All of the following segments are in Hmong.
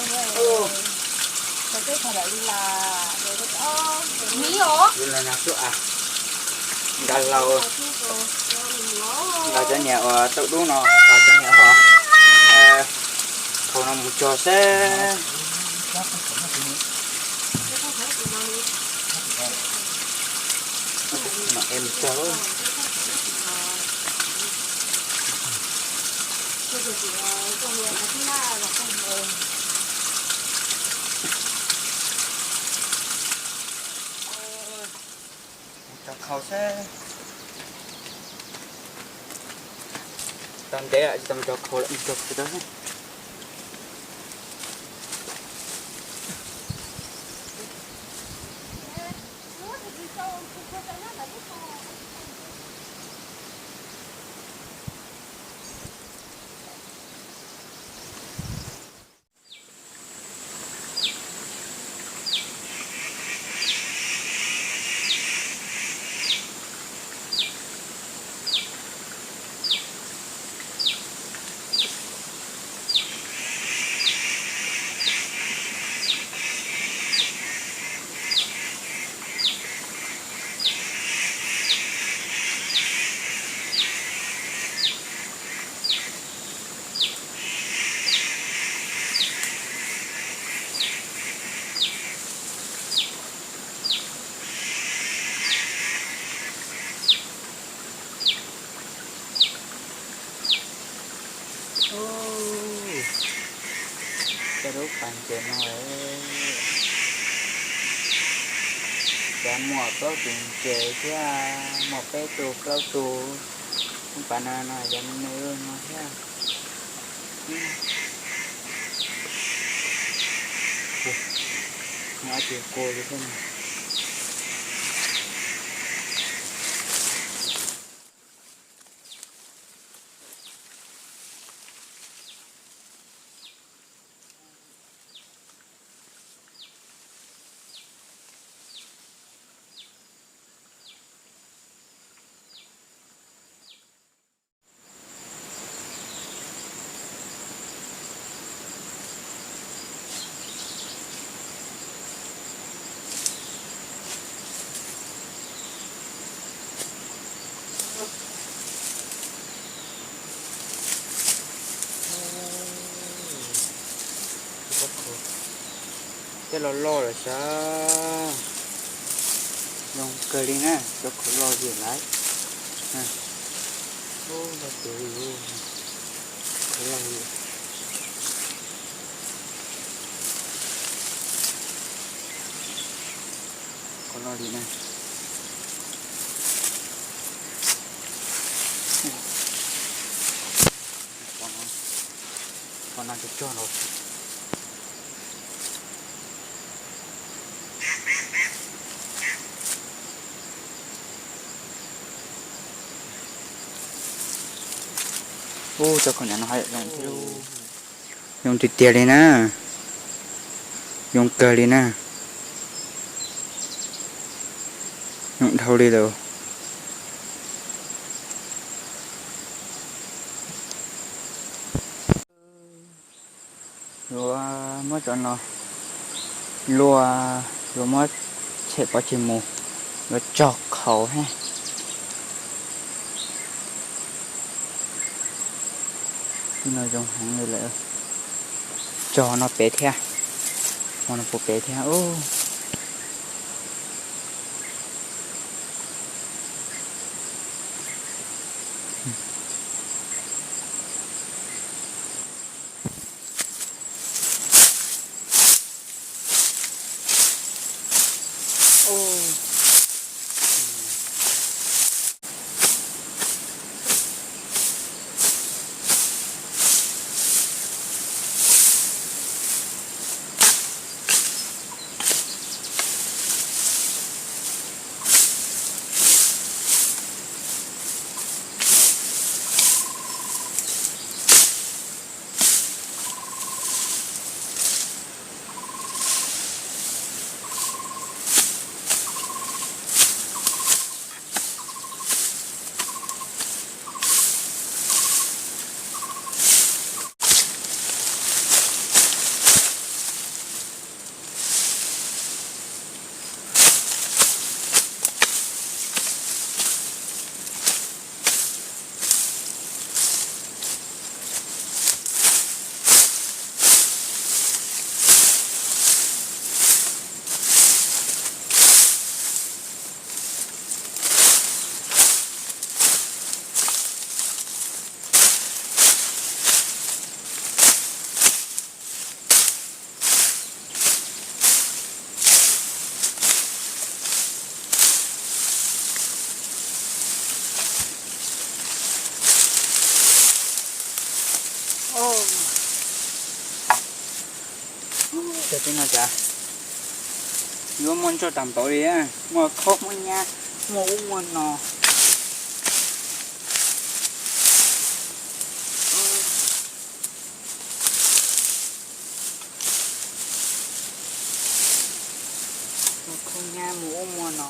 Ub, li no xwb as. Nkag los, nkag cov niam uas tau dub no, nkag cov niam uas khau no mus cog seb. Mam es mus cog. Mus cog khau seb. Tau ntev lawm tsis tau mus cog khau lawm, mus cog khau tau. Ub, cov dub pas ntses no, cov muaj plaub tus ntses thiab, muaj peb tus plaub tus. Lub pas no no cov me me no thiab. Muaj ob tug kua thiab no. Tej loj loj lawm sav, zoo kawg li na, cov khau loj li lawm. Ub, loj tiag li, khau loj li. Khau loj li na. Qhov no cog cog no. Ub, cov khau nyav no zoo tiag tiag li na. Zoo kawg li na. Zoo dhau li lawm. Yuav muab cov no luaj, yuav muab tshem pov tseg mus, yuav cog khau thiab. Twb no zoo heev li lawm. Cog no pem thiab, hmo no puas pem thiab. Cov tej no cas yuav muaj ntsoj tas npaum li, muaj khaub muaj nyab, muaj ub muaj no. Muaj khaub nyab muaj ub muaj no.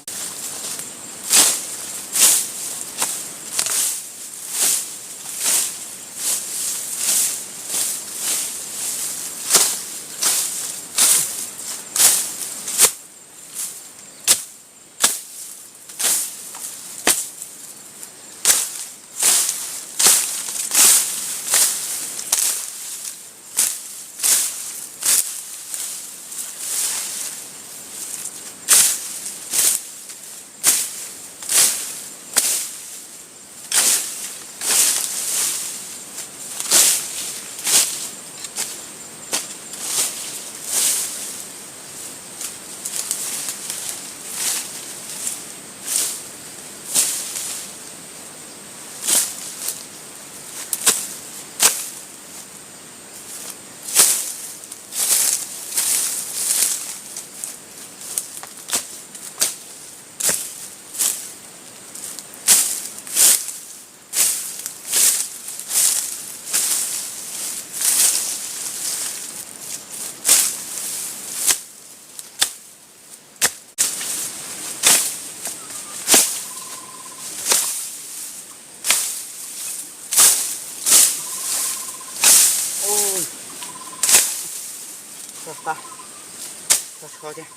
Ua, tso qab, tso tsho thiab.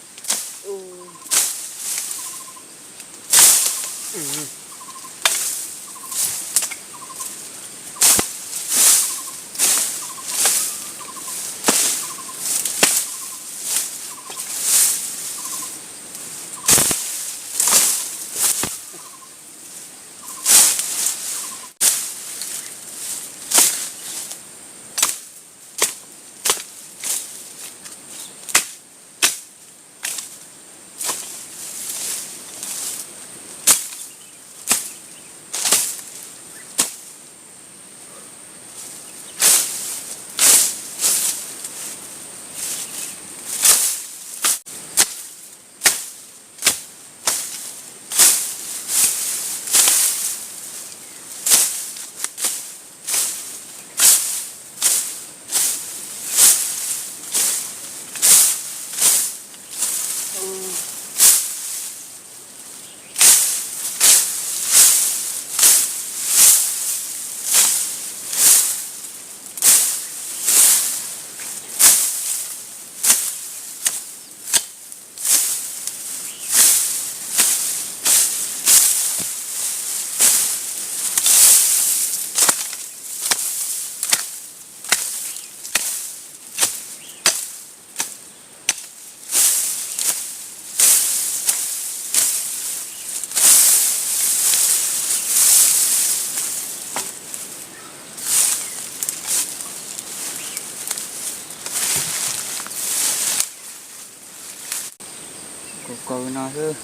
Kaus kaus no xwb,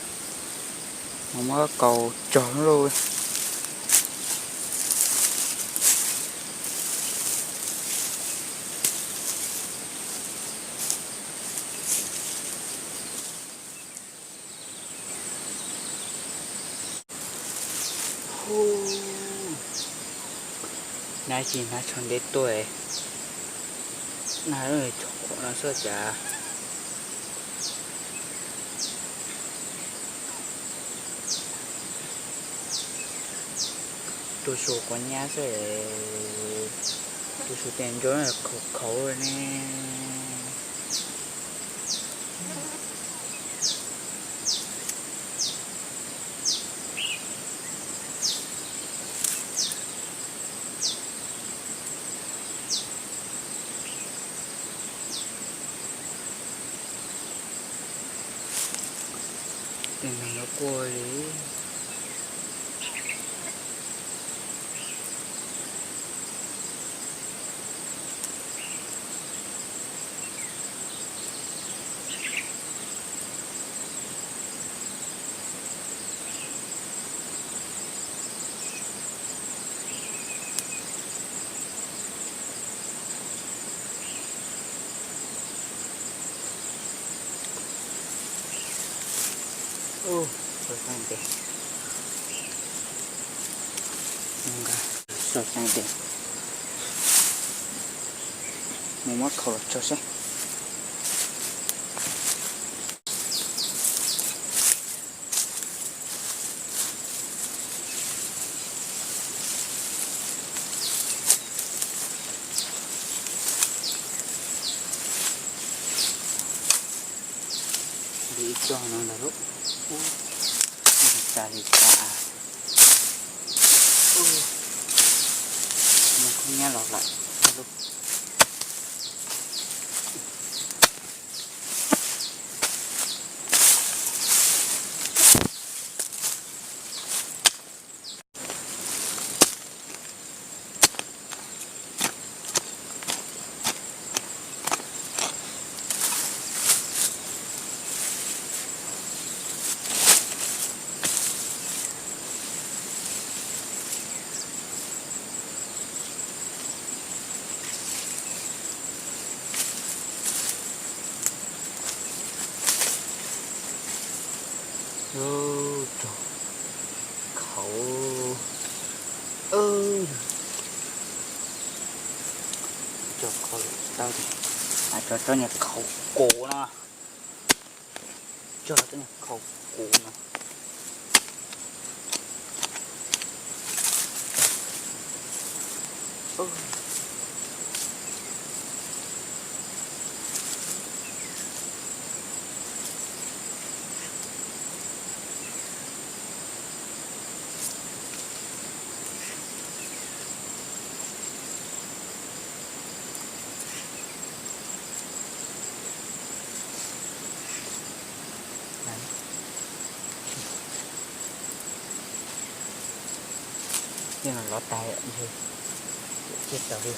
mas muab kaus tsog lauj. Nab tsis nab tsho ntev tuaj, nab tsho qhuav no xwb cas. Tus su quav nyab xwb, tus su tes ntsuab khaus khaus ne. Tes no los kuaj li. Ub, so xyoo ntev, so xyoo ntev, mus muab khau los tso seb. Li ib co no ntag lauj. Ub, tsa li tsa. Ub, nws kuj nyab los lawm lauj. Ub, cog khau. Cog khau tsis tau ces, cog tsob niag khau kuv no. Cog tsob niag khau kuv no. Tej no lov tag, tsis tau li.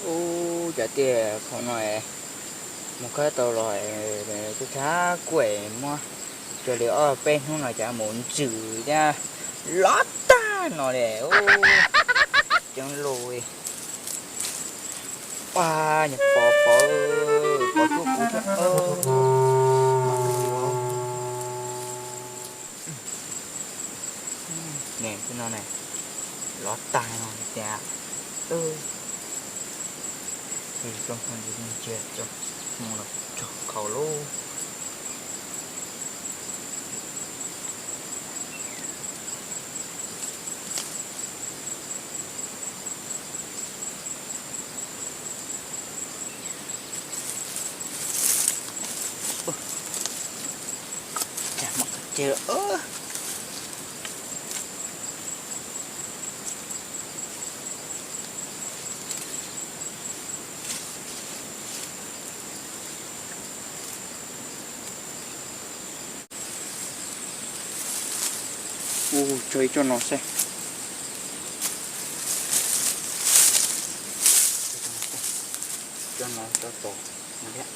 Ub, cas tiag, khau no mus khawb tau los, tub txhab kuj muab, raws li ob peb hnub no cas mus ntsws thiab, lov tag no li. Ub, ceeb lus. Ua, niag pov pov, pov cuab kuv thiab. Ne, no ne, lov tag no tiag. Ces coj hmo ntsis ntsia coj hmo los cog khau lauj. Cas mam qhov tseg. Ua, tso ib tsob no seb. Tsob no tsob tod no thiab.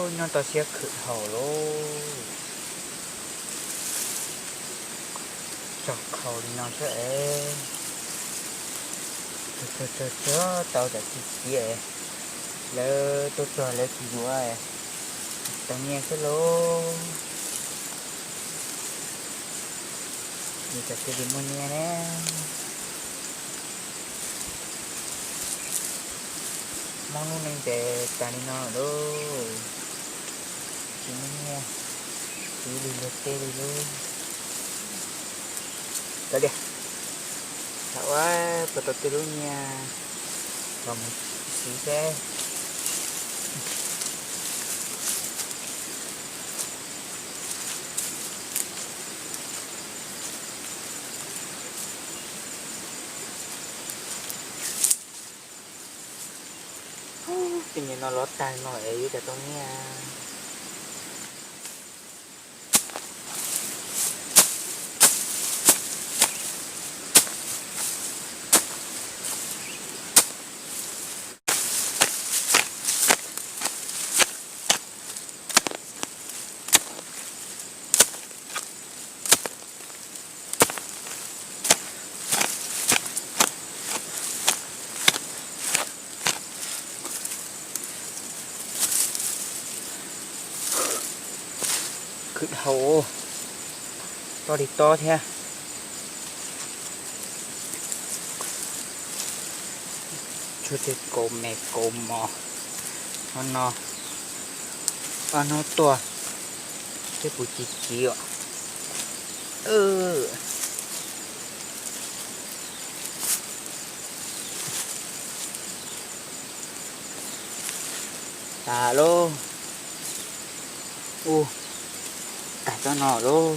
Nyob tau siab khwm haum lauj. Tso khau li no xwb es. Tso, tso, tso, tau tam sim ciav es lawv tuaj txog lawv tsis yuav, tau nyiaj xwb lauj. Yuav tsum cia li muaj nyiaj ne. Hmoob lub neej ces tas li no lauj. Tsis muaj nyiaj, tsis li luag tej li lauj. Kav liam, xav ua puas tau tej lub nyiaj los mus siv seb. Tej nyiaj no lov tag no es yuav cas tau nyiaj. Khwv hau, tob li tob thiab. Tshuav tej kaus me kaus mos no no, ob hnub tuaj thiab puv ci ci os. Tas lauj. Ua, tag tsob no lauj.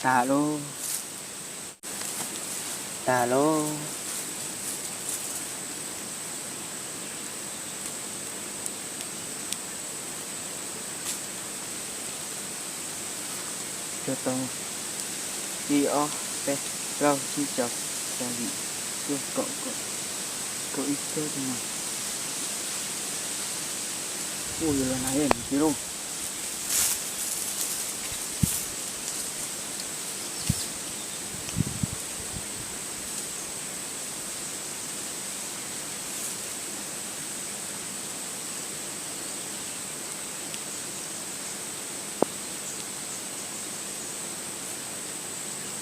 Tas lauj. Tas lauj. Cog tau ib ob peb plaub tsib rau xya yim cuaj kaum kaum ib txhiab no. Ua yuav los nag mus tsis lauj.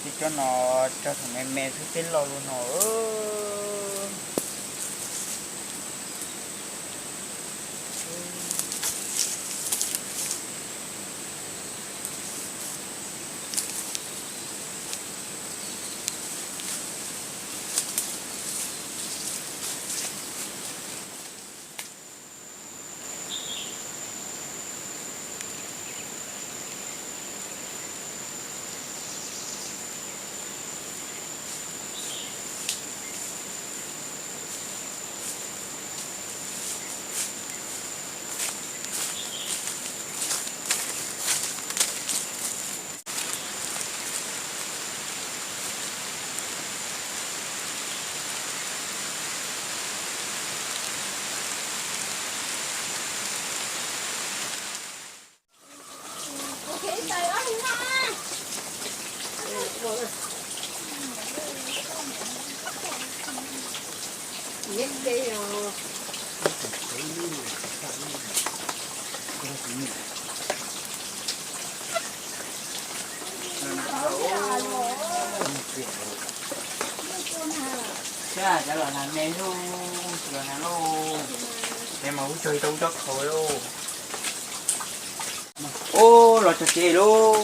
Tej tsob no tso thaum me me xwb peb loj luaj no. Thiab cov los nag me lauj, los nag lauj. Ces mas ub tsog tau ub tsob khaus lauj. Ub, los txog tsev lauj.